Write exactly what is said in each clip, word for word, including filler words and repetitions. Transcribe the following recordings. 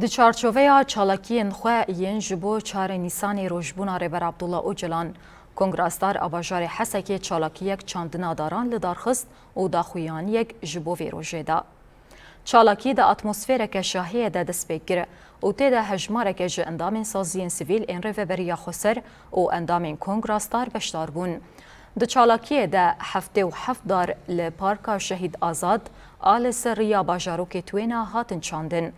Di çarçoveya çalakiyên xwe yên ji bo çarê Nîsanê rojbûna Rêber Abdullah Ocalan, Kongra Star a bajarê Hesekê çalakiyek çandina daran li dar xist û daxuyaniyek ji bo vê rojê da. Çalakî di atmosfereke şahiyê de dest pê kir û tê de hejmareke ji endamên saziyên sivîl ên Rêveberiya Xweser û endamên Kongra Star beşdar bûn. Di çalakiyê de heftê û heft dar li Parka Şehîd Azad a li ser riya bajarokê Twêna hatin çandin.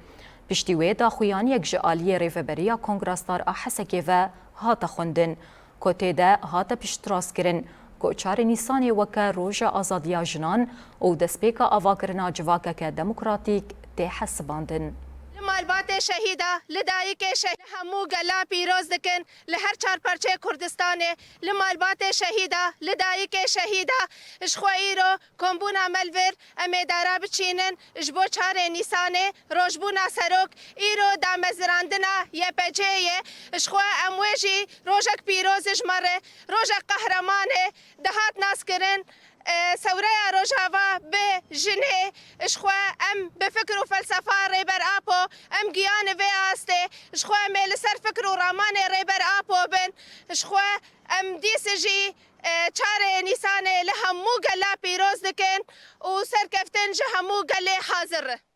Piştî wê daxuyaniyek ji aliyê Rêveberiya Kongra Star a Hesekê ve hate xwendin, ku tê de hate piştrast kirin ku çarê Nîsanê weke Roja Azadiya Jinan û destpêka avakirina civakeke demokratîk tê hesibandin. Li malbatê şehîda, li dayikê şehîd, li hemû gela pîroz dikin, li her çar parçeyê Kurdistanê, li malbatê şehîda, li dayikê şehîda, ji xwe îro kombûna me li vir, em ê dara biçînin ji bo çarê Nîsanê, rojbûna serok, îro damezirandina Y P C'ê ye. Ji xwe em wê jî rojek pîroz ji me re, rojek qehremanê dihat naskirin. E, Sewreya Rojava bi jinê, ji xwe em bi fikr û felsefa Rêber Apo, em giyanê vê astê, ji xwe em ê li ser fikr û ramanê Rêber Apo bin, ji xwe em dîs jî, e, çarê Nîsanê li hemû gela pîroz dikin û serkeftin ji hemû gelê hazir.